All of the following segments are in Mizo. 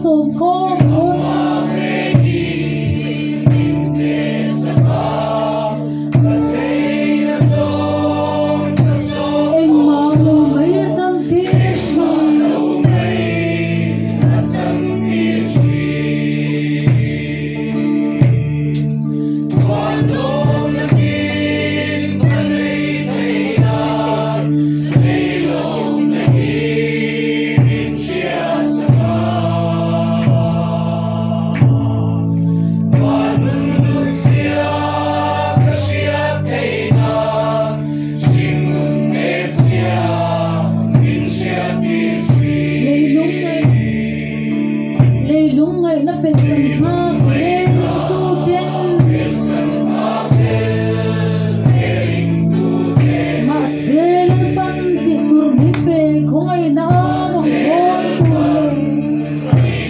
sawm khawm pawn. Engmah lo mai a chan tir thin. Leilung ngaihna pelh kan nghak hle ringtuten. Mahse Lalpan tih tur min pe khawngaihna a rawn bawl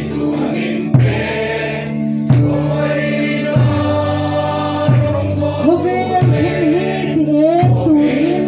tur le. Khawvel thim hi ti eng turin.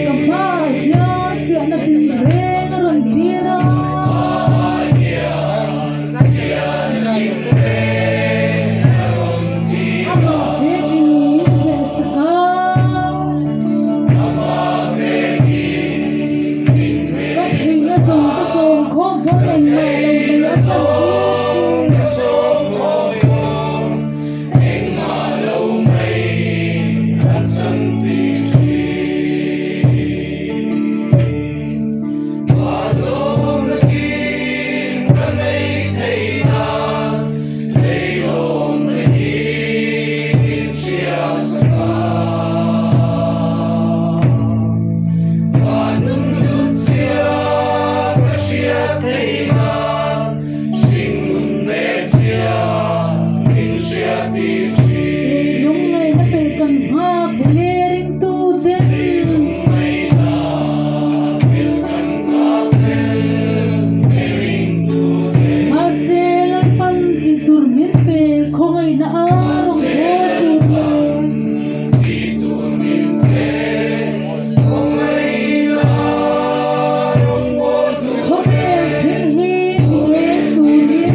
Ka hmaah hian fiahna tinreng a rawn tir a. Amah vekin min hnehsak a. Ka theihna zawng ka sawm khawm pawn engmah lo mai a chhan tir thin. Leilung ngaihna pelh kan nghak hle ringtu ten. Mahse Lalpan tih tur min pe khawngaihna a rawn bawl tur le. Khawvel thim hi ti eng turin.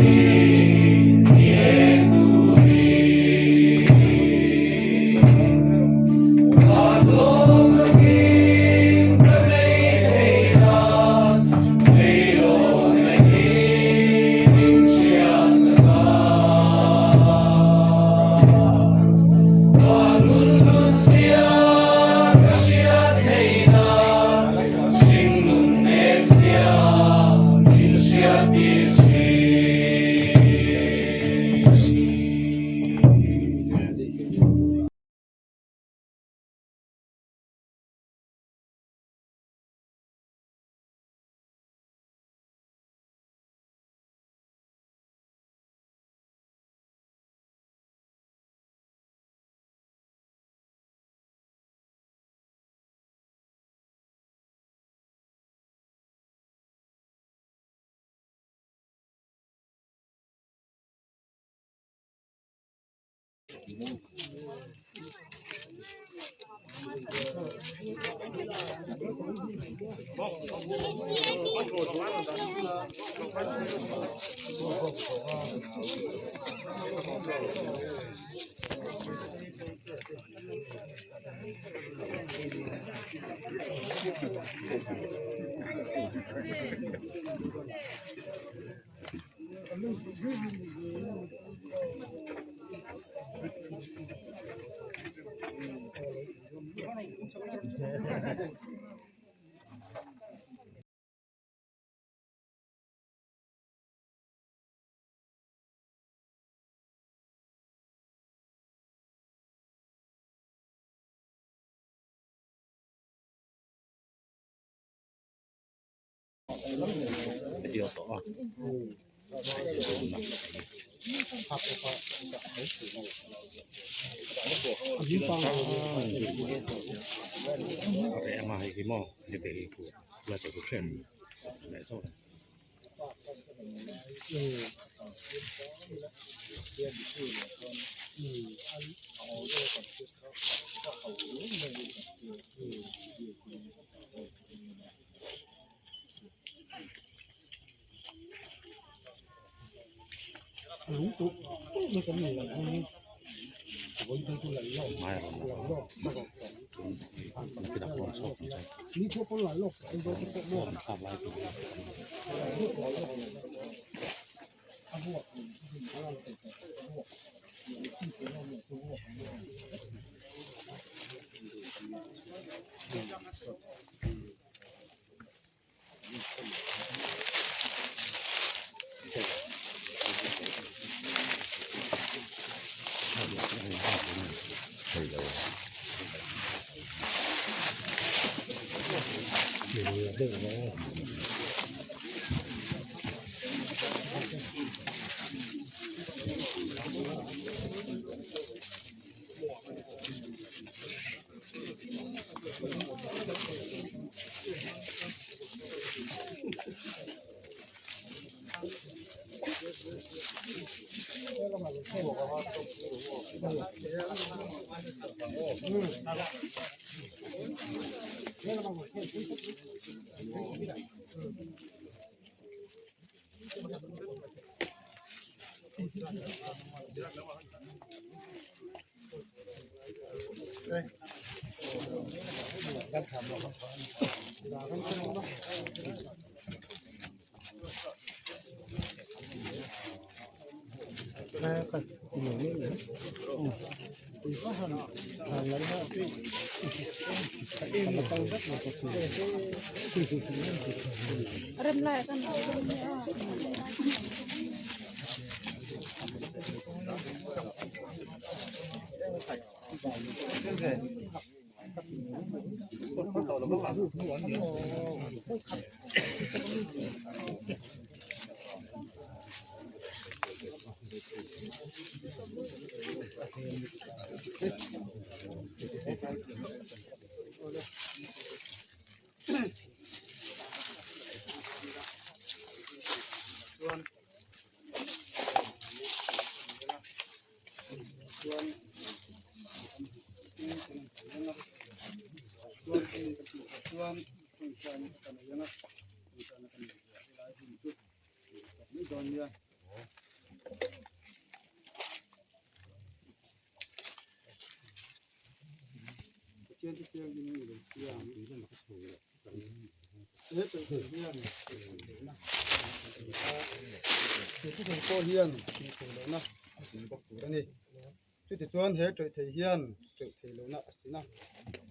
Chutichuan he tawih thei hian tawih thei lohna a sin a,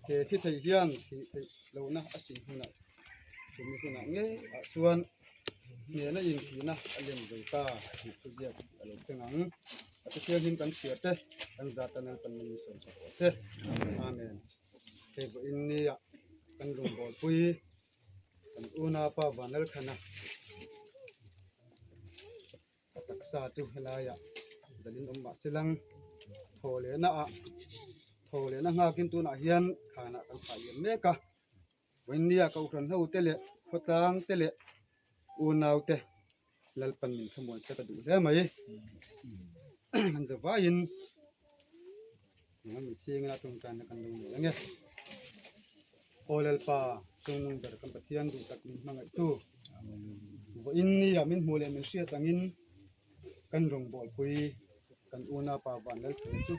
he thi thei hian thih theih lohna a sin hunah chumi hunah ngei ah chuan hnehna inthihna a lem zo ta tih thu ziak a lo thleng ang. A ti thianghlim kan chhiar te, kan zat a Lalpan min sawm chhuak rawh se. Amen. Hei vawiin nia kan rawngbawlpui kan unaupa Vanlalkhana a taksa chu helaiah zalin awm mah se lang thaw lehna ah thaw lehna nghakin tunah hian khanah kan thah liam mek a vawiin nia kohhran ho te leh khawtlang te leh unau te Lalpan min thlamuan se ka duh hle mai an za vaiin engemaw chhingin a tawngtaina kan lo nei ange Aw Lalpa chungnung ber kan Pathian duh tak min hmangaihtu vawiin nia min hmuh leh min hriat angin kan rawngbawlpui kan unaupa van Lalthana chu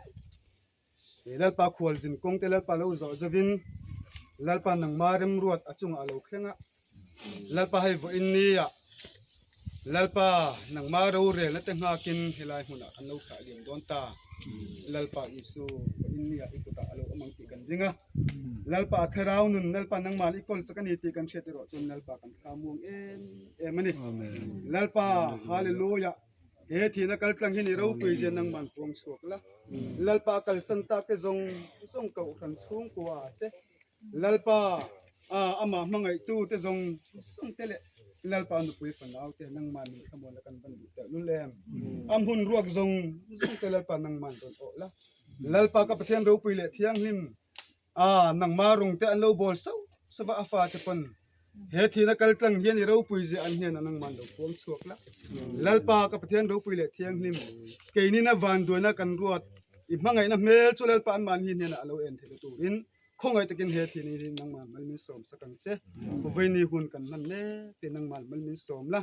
he Lalpa khualzin kawng te Lalpa lo zawh zovin Lalpa nangma remruat a chungah a lo thleng a Lalpa hei vawiin nia Lalpa nangma rorelna te nghakin helai hmunah kan lo thlah liam dawn ta Lalpa Isu vawiin nia i kutah a lo awm ang tih kan ring a. Lalpa a thlarau nun Lalpa nangmah i kawl sak a ni tih kan hriat erawh chuan Lalpa kan thla muang em em a ni. Lalpa Hallelujah he thihna kal tlang hian i ropui zia nangmah puang chhuak la. Lalpa a kalsan tak te zawng zawng kohhran chhungkua te Lalpa amah hmangaihtu te zawng zawng te leh. Lalpa nupui fanau te nangmah min thlamuan a kan van duh teh lul em. A hmun ruak zawng zawng te Lalpa nangmah rawn awh la. Lalpa ka Pathian ropui leh thianghlim a nangmah rung te an lo bawl sauh sauh va a fate pawn he thihna kal tlang hian i ropui zia an hian a nangmah lo puang chhuak la. Lalpa ka Pathian ropui leh thianghlim keinin a vanduaina kan ruat i hmangaihna hmel chu Lalpa anmahni hnenah a lo en theih na turin Khawngaih takin he thil hi nangmah mal min sawm sak ang che. Vawiini hun kan hman mek te nangmah mal min sawm la.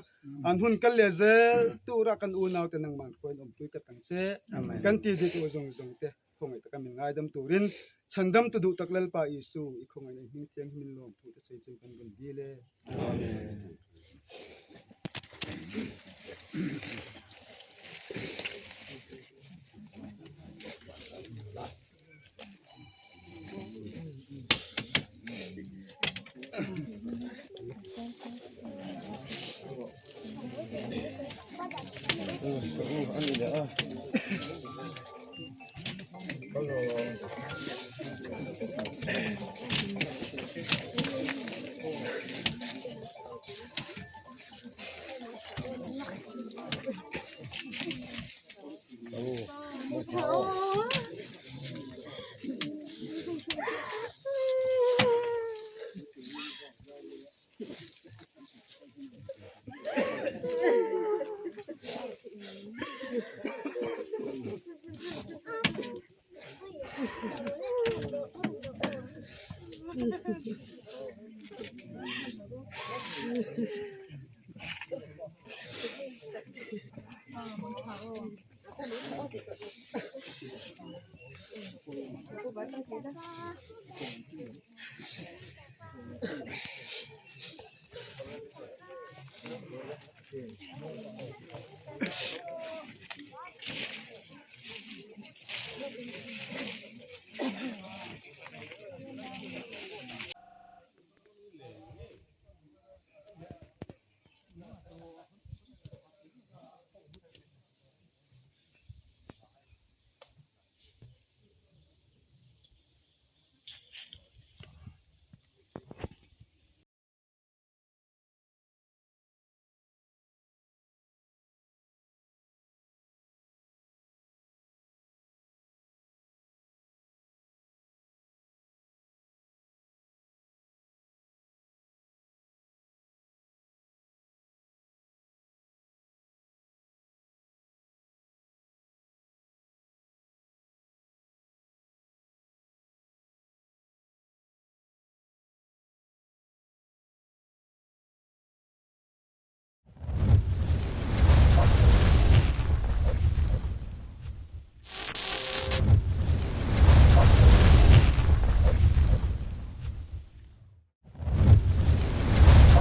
An hun kal leh zel tura kan unau te nangmah khuain awmpui kat ang che. Kan ti dik u zawng zawng te khawngaih taka min ngaidam turin chhandam tu duh tak Lalpa Isu i khawngaihna i hming thiang hi min lawm thu te sawi chin kan rawn dil e. Amen.